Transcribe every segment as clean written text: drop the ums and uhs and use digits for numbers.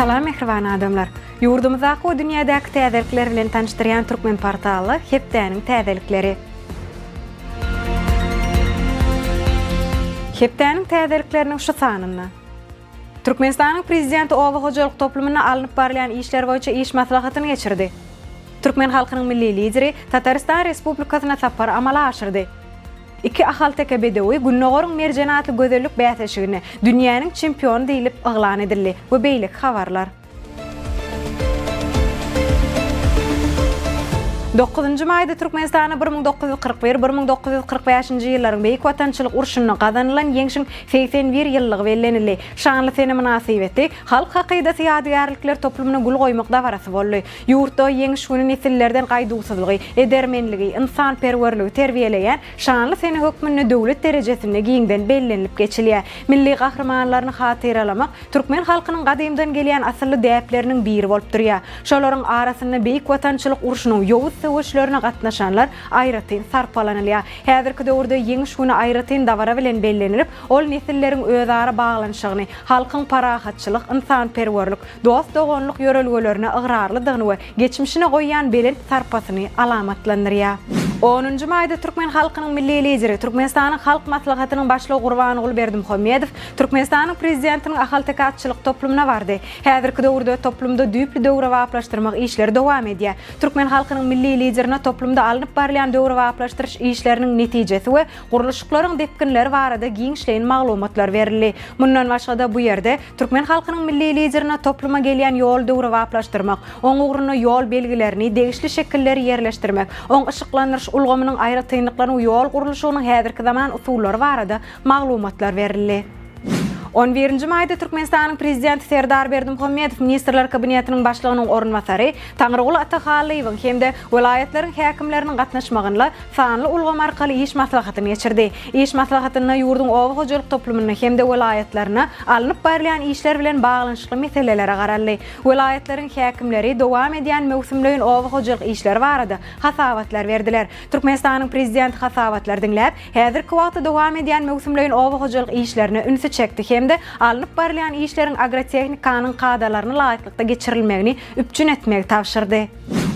Salam mähriban adamlar! Ýurdumyzdaky we dünýädäki täzelikler bilen tanyşdyrýan Türkmen portally hepdäniň täzelikleri. Hepdäniň täzelikleriniň şu sanynda. Türkmenistanyň Prezidenti oba hojalyk toplumynda alnyp barylýan işler boýunça iş maslahatyny geçirdi. Türkmen halkynyň Milli Lideri Tatarystan Respublikasyna sapar amala aşyrdy. Iki ahalteke bedewi Gündogaryň merjeni atly gözellik bäsleşiginde dünýäniň çempiony diýlip yglan edildi we beýleki habarlar. Dokuzynjy maýda Türkmenistanda 1941, 1945-nji ýyllaryň Beýik Watançylyk urşunda gazanylan Ýeňşiň 81 ýyllygy bellenildi. Şanly sene mynasybetli Halk hakydasy ýadygärlikler toplumyna gül goýmak dabarasy boldy. Ýurtda Ýeňiş güni nesillerden gaýduwsyzlygy, edermenligi, ynsanperwerligi terbiýeleýän şanly sene hökmünde döwlet derejesinde giňden bellenilip geçilýär. Milli gahrymanlaryny hatyralamak türkmen halkynyň gadymdan gelýän asylly däpleriniň biri bolup durýar. Şolaryň arasynda Beýik Watançylyk urşunyň ýowuz söweşlerine gatnaşanlar aýratyn sarpalanylýar. Häzirki döwürde Ýeňiş güni aýratyn dabara bilen bellenilip, ol nesilleriň özara baglanyşygyny, halkyň parahatçylyk, ynsanperwerlik, dost-doganlyk ýörelgelerine ygrarlydygyny we geçmişine goýýan belent sarpasyny alamatlandyrýar. Onunjy maýda türkmen halkynyň Milli Lideri, Türkmenistanyň Halk Maslahatynyň Başlygy Gurbanguly Berdimuhamedow Türkmenistanyň Prezidentiniň ahalteke atçylyk toplumyna bardy. Häzirki döwürde toplumda düýpli döwrebaplaşdyrmak işleri dowam edýär. Türkmen halkynyň Milli Liderine toplumda alnyp barylýan döwrebaplaşdyryş işleriniň netijesi we gurluşyklaryň depginleri barada giňişleýin maglumatlar berildi. Mundan başga-da, bu ýerde Türkmen halkynyň Milli Liderine topluma gelýän ýoly döwrebaplaşdyrmak, oň ugrunda ýol belgilerini, degişli şekilleri ýerleşdirmek, oň yşyklandyryş ulgamynyň aýratynlyklaryny we ýol gurluşygynyň häzirki zaman usullary barada maglumatlar berildi. On birinji maýda Türkmenistanyň Prezidenti Serdar Berdimuhamedow Ministrler Kabinetiniň Başlygynyň orunbasary Taňryguly Atahallyýewiň hem-de welaýatlaryň häkimleriniň gatnaşmagynda sanly ulgam arkaly iş maslahatyny geçirdi. Iş maslahatynda ýurduň oba hojalyk toplumynda hem-de welaýatlarynda alnyp barylýan işler bilen baglanyşykly meselelere garaldy. Welaýatlaryň häkimleri dowam edýän möwsümleýin oba hojalyk işleri barada hasabatlar berdiler. Türkmenistanyň Prezidenti hasabatlary diňläp, häzirki wagtda dowam edýän möwsümleýin oba hojalyk işlerine ünsi çekdi hem-de alnyp barylýan işleriň agrotehnikanyň kadalaryna laýyklykda geçirilmegini üpjün etmegi tabşyrdy.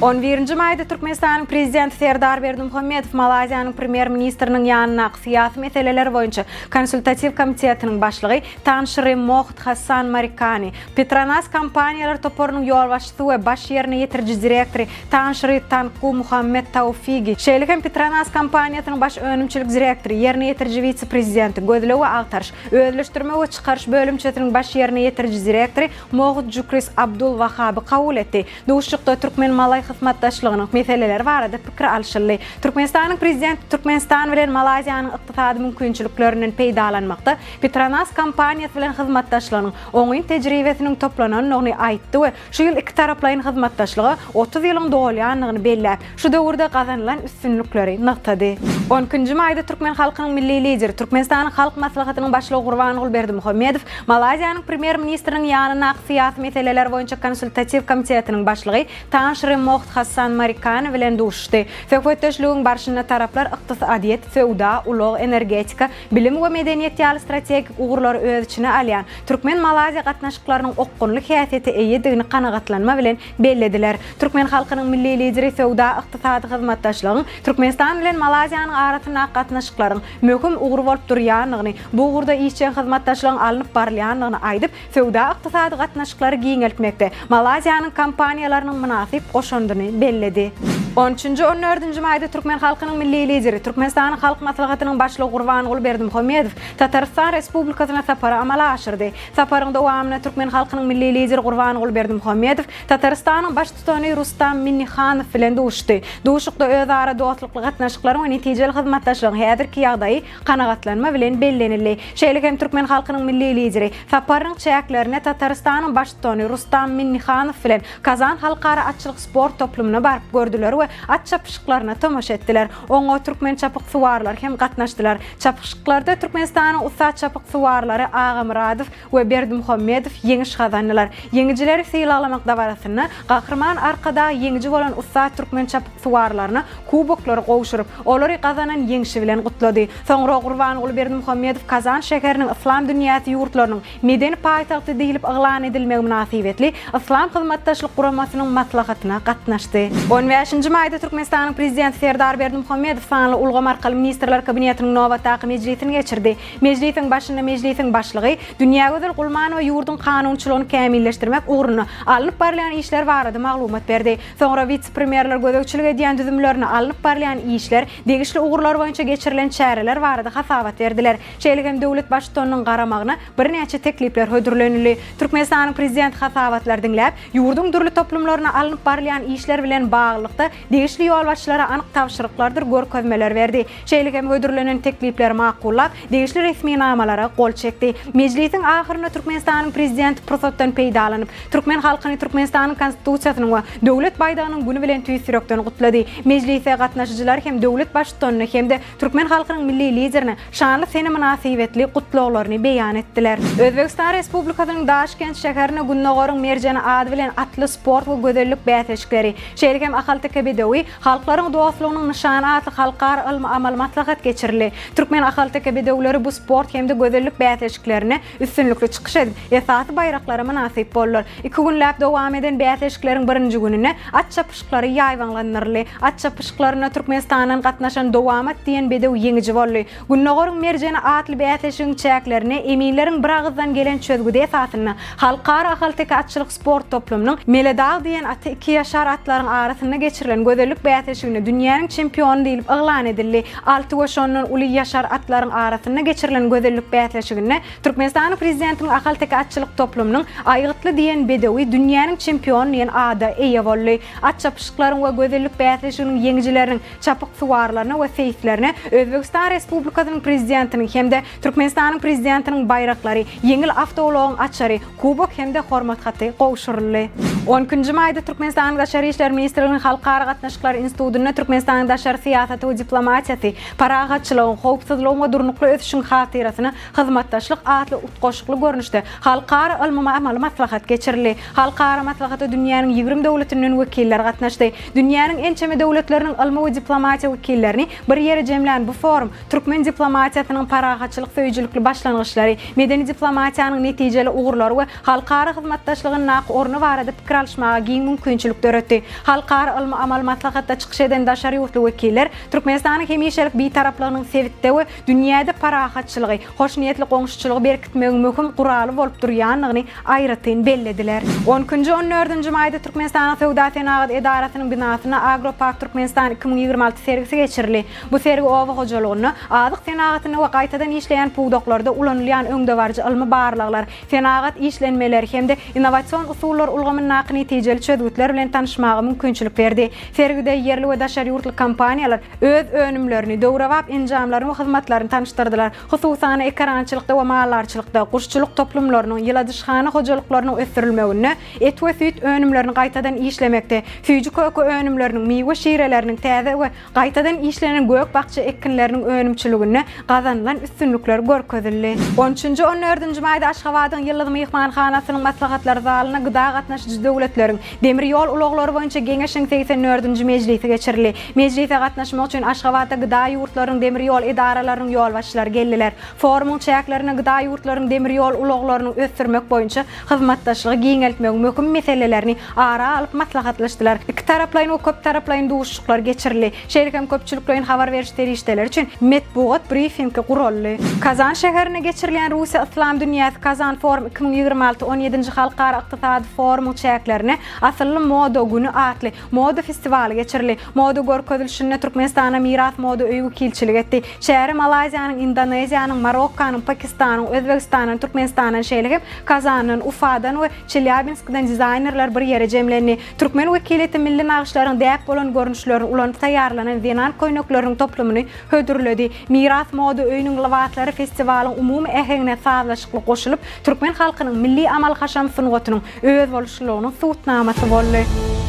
On birinji maýda Türkmenistanyň Prezidenti Serdar Berdimuhamedow Malaýziýanyň Premýer-ministriniň ýanyndaky syýasy meseleler boýunça konsultatiw komitetiniň başlygy Tan Şri Mohd Hassan Marikani, Petronas kompaniýalar toparynyň ýolbaşçysy we baş ýerine ýetiriji direktory Tan Şri Tangku Muhammed Taufigi, şeýle hem Petronas kompaniýasynyň baş önümçilik direktory, ýerine ýetiriji wise-prezidenti, gözleg we agtaryş, özleşdirme we çykaryş bölümçesiniň baş ýerine ýetiriji direktory Mohd Jukris Abdul Wahaby kabul etdi. Duşuşykda türkmen-malaý hyzmatdaşlygynyň meseleleri barada pikir alşyldy. Türkmenistanyň Prezidenti Türkmenistan bilen Malaýziýanyň ykdysady mümkinçiliklerinden peýdalanmakda Petronas kompaniýasy bilen hyzmatdaşlygynyň oňyn tejribesiniň toplanandygyny aýtdy we şu ýyl ikitaraplaýyn hyzmatdaşlyga 30 ýylyň dolýandygyny belläp, şu döwürde gazanylan üstünlikleri nygtady. On ikinji maýda türkmen halkynyň Milli Lideri, Türkmenistanyň Halk Maslahatynyň Başlygy Gurbanguly Berdimuhamedow Malaýziýanyň Premýer-ministriniň ýanyndaky syýasy meseleler boýunça konsultatiw komitetiniň başlygy Tan Şri Mohd Hassan Marikani bilen duşuşdy. Söhbetdeşligiň barşynda taraplar ykdysadyýet, söwda, ulag, energetika, bilim we medeniýet ýaly strategik ugurlary öz içine alýan türkmen-malaýziýa gatnaşyklarynyň okgunly häsiýete eýedigini kanagatlanma bilen bellediler. Türkmen halkynyň Milli Lideri söwda-ykdysady hyzmatdaşlygyň Türkmenistan bilen Malaýziýanyň arasyndaky gatnaşyklaryň möhüm ugry bolup durýandygyny, bu ugurda işjeň hyzmatdaşlygyň alnyp barylýandygyny aýdyp, söwda-ykdysady gatnaşyklary giňeltmekde Malaýziýanyň kompaniýalarynyň mynasyp goşandyny belledi. On üçünji, on dördünji maýda türkmen halkynyň Milli Lideri, Türkmenistanyň Halk Maslahatynyň Başlygy Gurbanguly Berdimuhamedow Tatarystan Respublikasyna sapary amala aşyrdy. Saparyň dowamynda türkmen halkynyň Milli Lideri Gurbanguly Berdimuhamedow Tatarystanyň Baştutany Rustam Minnihanow bilen duşuşdy. Duşuşykda özara dostlukly gatnaşyklaryň we netijeli hyzmatdaşlygyň häzirki ýagdaýy kanagatlanma bilen bellenildi. Şeýle hem türkmen halkynyň Milli Lideri saparynyň çäklerinde Tatarystanyň Baştutany Rustam Minnihanow bilen Kazan halkara atçylyk sport toplumyna baryp gördüler we. at çapyşyklaryna tomaşa etdiler. Oňa türkmen çapyksuwarlary hem gatnaşdylar. Çapyşyklarda Türkmenistanyň ussat çapyksuwarlary Aga Myradow we Berdimuhamedow ýeňiş gazandylar. Ýeňijileri sylaglamak dabarasynda Gahryman Arkadag ýeňiji bolan ussat türkmen çapyksuwarlaryna kuboklary gowşuryp, olary gazanan ýeňşi bilen gutlady. Soňra Gurbanguly Berdimuhamedow Kazan şäheriniň Yslam dünýäsi ýurtlarynyň medeni paýtagty diýlip yglan edilmegi mynasybetli Yslam Hyzmatdaşlyk Guramasynyň maslahatyna gatnaşdy. On bäşinji maýda Türkmenistanyň Prezidenti Serdar Berdimuhamedow sanly ulgam arkaly Ministrler Kabinetiniň nobatdaky mejlisini geçirdi. Mejlisiň başynda Mejlisiň Başlygy Dünýägözel Gulmanowa ýurduň kanunçylygyny kämilleşdirmek ugrunda alnyp barylýan işler barada maglumat berdi. Soňra wise-premýerler gözegçilik edýän düzümlerinde alnyp barylýan işler, degişli ugurlar boýunça geçirilen çäreler barada hasabat berdiler. Şeýle hem döwlet Baştutanynyň garamagyna birnäçe teklipler hödürlenildi. Türkmenistanyň Prezidenti hasabatlary diňläp, ýurduň dürli toplumlarynda alnyp barylýan işler bilen baglylykda degişli ýolbaşçylara anyk tabşyryklardyr görkezmeler berdi. Şeýle hem hödürlenen teklipleri makullap, degişli resminamalara gol çekdi. Mejlisiň ahyrynda Türkmenistanyň Prezidenti pursatdan peýdalanyp, türkmen halkyny Türkmenistanyň Konstitusiýasynyň we Döwlet baýdagynyň güni bilen tüýs ýürekden gutlady. Mejlise gatnaşyjylar hem döwlet Baştutanyny hem-de türkmen halkynyň Milli Liderine şanly sene mynasybetli gutlaglaryny beýan etdiler. Özbegistan Respublikasynyň Daşkent şäherinde Gündogaryň merjeni ady bilen atly sport we gözellik bäsleşikleri, şeýle hem Ahalteke bedewi, halklaryň dostlugynyň nyşany atly halkara ylmy-amaly maslahat geçirildi. Türkmen ahalteke bedewleri bu sport hem-de gözellik bäsleşiklerinde üstünlikli çykyş edip, esasy baýraklara mynasyp boldular. Iki günläp dowam eden bäsleşikleriň birinji gününde at çapyşyklary ýaýbaňlandyryldy. At çapyşyklarynda Türkmenistandan gatnaşan Dowamat diýen bedew ýeňiji boldy. Gündogaryň merjeni atly bäsleşigiň çäklerinde eminleriň biragyzdan gelen çözgüdi esasynda Halkara ahalteke atçylyk sport toplumynyň Mele dag diýen aty iki ýaşar atlaryň arasynda geçirilen gözellik bäsleşiginde dünýäniň çempiony diýlip yglan edildi. Alty we şondan uly ýaşar atlaryň arasynda geçirilen gözellik bäsleşiginde Türkmenistanyň Prezidentiniň ahalteke atçylyk toplumynyň Aýgytly diýen bedewi dünýäniň çempiony diýen ada eýe boldy. At çapyşyklaryň we gözellik bäsleşiginiň ýeňijileriniň çapyksuwarlaryna we seýislerine Özbegistan Respublikasynyň Prezidentiniň hem-de Türkmenistanyň Prezidentiniň baýraklary, ýeňil awtoulagyň açary, kubok hem-de hormat haty gowşuryldy. On ikinji maýda Türkmenistanyň Daşary işler ministrliginiň Halkara gatnaşyklary institutynda Türkmenistanyň daşary syýasaty we diplomatiýasy, parahatçylygyň, howpsuzlygyň we durnukly ösüşiň hatyrasyna hyzmatdaşlyk atly utgaşykly görnüşde halkara ylmy-amaly maslahat geçirildi. Halkara maslahata dünýäniň 20 döwletinden wekiller gatnaşdy. Dünýäniň ençeme döwletleriniň ylmy we diplomatiýa wekillerini bir ýere jemlän bu forum türkmen diplomatiýasynyň parahatçylyk söýüjilikli başlangyçlary, medeni diplomatiýanyň netijeli ugurlary we halkara hyzmatdaşlygyndaky orny barada pikir alyşmaga giň mümkinçilik döretdi. Halkara ylmy-amaly maslahatda çykyş eden daşary ýurtly wekiller Türkmenistanyň hemişelik Bitaraplygynyň sebitde we dünýäde parahatçylygy, hoşniýetli goňşuçylygy berkitmegiň möhüm guraly bolup durýandygyny aýratyn bellediler. On ikinji, on dördünji maýda Türkmenistanyň Söwda-senagat edarasynyň binasynda Agropark Türkmenistan 2026 sergisi geçirildi. Bu sergi oba hojalygynda, azyk senagatynda we gaýtadan işleýän pudaklarda ulanylýan öňdebaryjy ylmy barlaglar, senagat işlenmeleri hem-de innowasion usullar ulgamyndaky netijeli çözgütler bilen tanyşmaga mümkinçilik berdi. Sergide ýerli we daşary ýurtly kompaniýalar öz önümlerini, döwrebap enjamlaryny we hyzmatlaryny tanyşdyrdylar. Hususan-da, ekerançylykda we maldarçylykda, guşçulyk toplumlarynyň, ýyladyşhana hojalyklarynyň ösdürilmeginde, et we süýt önümlerini gaýtadan işlemekde, süýji-köke önümleriniň, miwe şireleriniň täze we Gaýtadan işlenen gök-bakja ekinleriniň önümçiliginde gazanylan üstünlikler görkezildi. On üçünji, on dördünji maýda Aşgabadyň Ýyldyz myhmanhanasynyň maslahatlar zalynda GDA gatnaşyjy döwletleriň demir ýol ulaglary boýunça Geňeşiň 84-nji mejlisi geçirildi. Mejlise gatnaşmak üçin Aşgabatda GDA ýurtlarynyň demir ýol edaralarynyň ýolbaşçylary geldiler. Forumyň çäklerinde GDA ýurtlarynyň demir ýol ulaglaryny ösdürmek boýunça hyzmatdaşlygy giňeltmegiň möhüm meselelerini ara alyp maslahatlaşdylar. Ikitaraplaýyn we köptaraplaýyn duşuşyklar geçirildi. Şeýle hem köpçülikleýin habar beriş serişdeleri üçin metbugat brifingi guraldy. Kazan şäherinde geçirilýän Russiýa Yslam dünýäsi KazanForum 2026 on ýedinji halkara ykdysady forumyň çäklerinde Asylly moda güni atly moda festiwaly geçirildi. Moda görkezilişinde Türkmenistana Miras moda öýi wekilçilik etdi. Çäre Malaýziýanyň, Indoneziýanyň, Marokkanyň, Pakistanyň, Özbegistandan, Türkmenistandan, şeýle hem Kazandan, Ufadan we Çelýabinskden dizaýnerler bir ýere jemlendi. Türkmen wekiliýeti milli nagyşlaryň däp bolan görnüşlerini ulanyp taýýarlanan zenan köýnekleriniň toplumyny hödürledi. Miras moda öýüniň lybaslary festiwalyň umumy äheňine sazlaşykly goşulyp, türkmen halkynyň milli amaly-haşam sungatynyň özboluşlylygynyň subutnamasy boldy.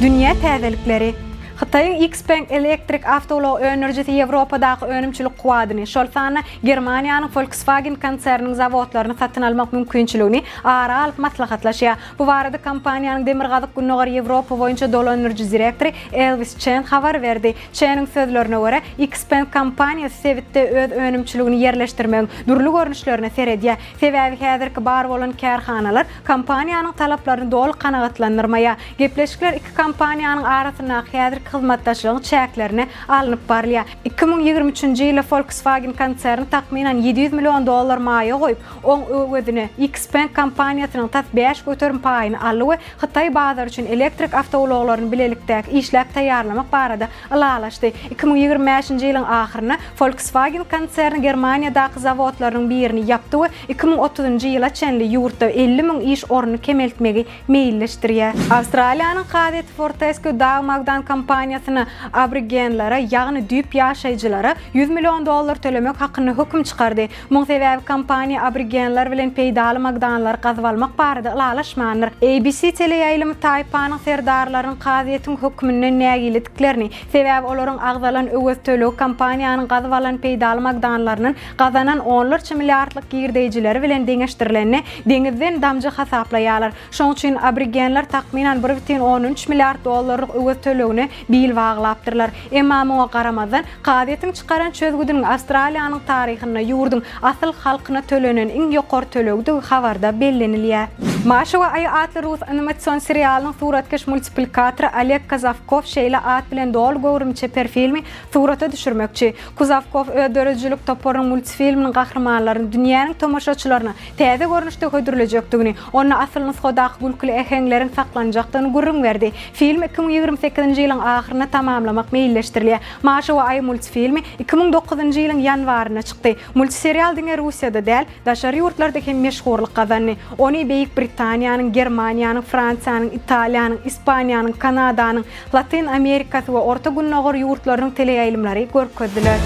Dünýä täzelikleri. Hytaýyň Xpeng elektrik awtoulag öndürijisi Ýewropadaky önümçilik kuwwadyny, şol sanda Germaniýanyň Volkswagen konserniniň zawodlaryny satyn almak mümkinçiligini ara alyp maslahatlaşýar. Bu barada kompaniýanyň Demirgazyk-Gündogar Ýewropa boýunça dolandyryjy direktory Elwis Çen habar berdi. Çeniň sözlerine görä, Xpeng kompaniýasy sebitde öz önümçiligini ýerleşdirmegiň dürli görnüşlerine seredýär. Sebäbi häzirki bar bolan kärhanalar kompaniýanyň talaplaryny doly kanagatlandyrmaýar. Gepleşikler iki kompaniýanyň arasyndaky häzirki hyzmatdaşlygyň çäklerinde alnyp barylýar. 2023-nji ýylda Volkswagen konserni takmynan 700 million dollar maýa goýup, oň öwezine Xpeng kompaniýasynyň tas 5% paýyny aldy we Hytaý bazary üçin elektrik awtoulaglaryny bilelikdäki işläp taýýarlamak barada ylalaşdy. 2025-nji ýylyň ahyrynda Volkswagen konserni Germaniýadaky zawodlarynyň birini ýapdy we 2030-njy ýyla çenli ýurtda 50 müň iş ornuny kemeltmegi meýilleşdirýär. Awstraliýanyň kazyýeti Fortescue dag magdan kompaniýasyna aborigenlere, ýagny düýp ýaşaýjylara 100 million dollar tölemek hakynda höküm çykardy. Muň sebäbi kompaniýa aborigenler bilen peýdaly magdanlary gazyp almak barada ylalaşmandyr. ABC teleýaýlymy taýpanyň serdarlarynyň kazyýetiň höküminden nägilediklerini, sebäbi olaryň agzalan öwez tölegi kompaniýanyň gazyp alan peýdaly magdanlaryndan gazanan onlarça milliardlyk girdeýjileri bilen deňeşdirilende deňizden damja hasaplaýarlar. Şoň üçin aborigenler takmynan bir bütin ondan üç milliard dollarlyk öwez tölegine bil baglapdyrlar. Emma muňa garamazdan, kazyýetiň çykaran çözgüdiniň Awstraliýanyň taryhynda ýurduň asyl halkyna tölenen iň ýokary tölegdigi habarda bellenilýär. Maşa we aýy atly rus animasion serialynyň suratkeş multiplikatory Oleg Kozawkow şeýle at bilen doly göwrümli çeper filmi surata düşürmekçi. Kuzawkow öz döredijilik toparynyň multfilminiň gahrymanlaryny dünýäniň tomaşaçylaryna täze görnüşde hödürlejekdigini, onda asyl nusgadaky gülküli äheňleriň saklanjakdygyny gürrüň berdi. Filmi 2028-nji ýylyň ahyrynda tamamlamak meýilleşdirilýär. Maşa we aýy multfilmi 2009-njy ýylyň ýanwarynda çykdy. Multserial diňe Russiýada däl, daşary ýurtlarda hem meşhurlyk gazandy. Ony Beýik Britaniýanyň, Germaniýanyň, Fransiýanyň, Italiýanyň, Ispaniýanyň, Kanadanyň, Latyn Amerikasy we Orta Gündogar ýurtlarynyň teleýaýlymlary görkezdiler.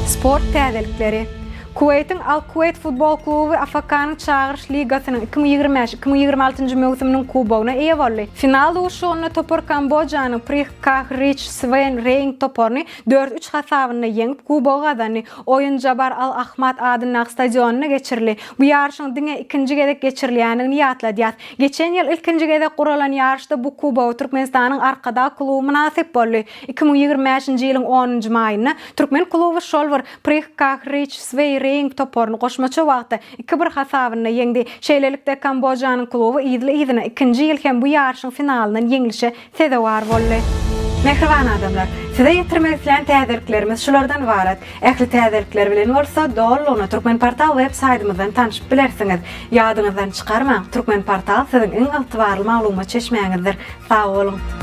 Sport täzelikleri. Kuweýtiň Al-Kuweýt futbol kluby AFK-nyň Çagyryş ligasynyň 2025, 2026-njy möwsüminiň kubogyna eýe boldy. Final duşuşygynda topar Kambojanyň Prih Kah Rich Swen Reýing toparyny dört, üç hasabynda ýeňip, kubogy gazandy. Oýun Jabar Al-Ahmad adyndaky stadionynda geçirildi. Bu ýaryşyň diňe ikinji gezek geçirilýändigini ýatladýas. Geçen ýyl ilkinji gezek guralan ýaryşda bu kuboga Türkmenistanyň Arkadag kluby mynasyp boldy. 2025-nji ýylyň onunjy maýynda türkmen kluby şol bir Prih Kah Rich Swei Reýing toparyny goşmaça wagtda iki bir hasabynda ýeňdi. Şeýlelikde, Kambojanyň kluby yzly-yzyna ikinji ýyl hem bu ýaryşyň finalyndan ýeňlişe sezewar boldy. Mähriban adamlar! Size ýetirmek islän täzeliklerimiz şulardan ybarat. Ähli täzelikler bilen bolsa dolulygyna Turkmenportal web saýtymyzdan tanşyp bilersiňiz. Ýadyňyzdan çykarmaň, Turkmenportal siziň iň ygtybarly maglumat çeşmäňizdir. Sag boluň!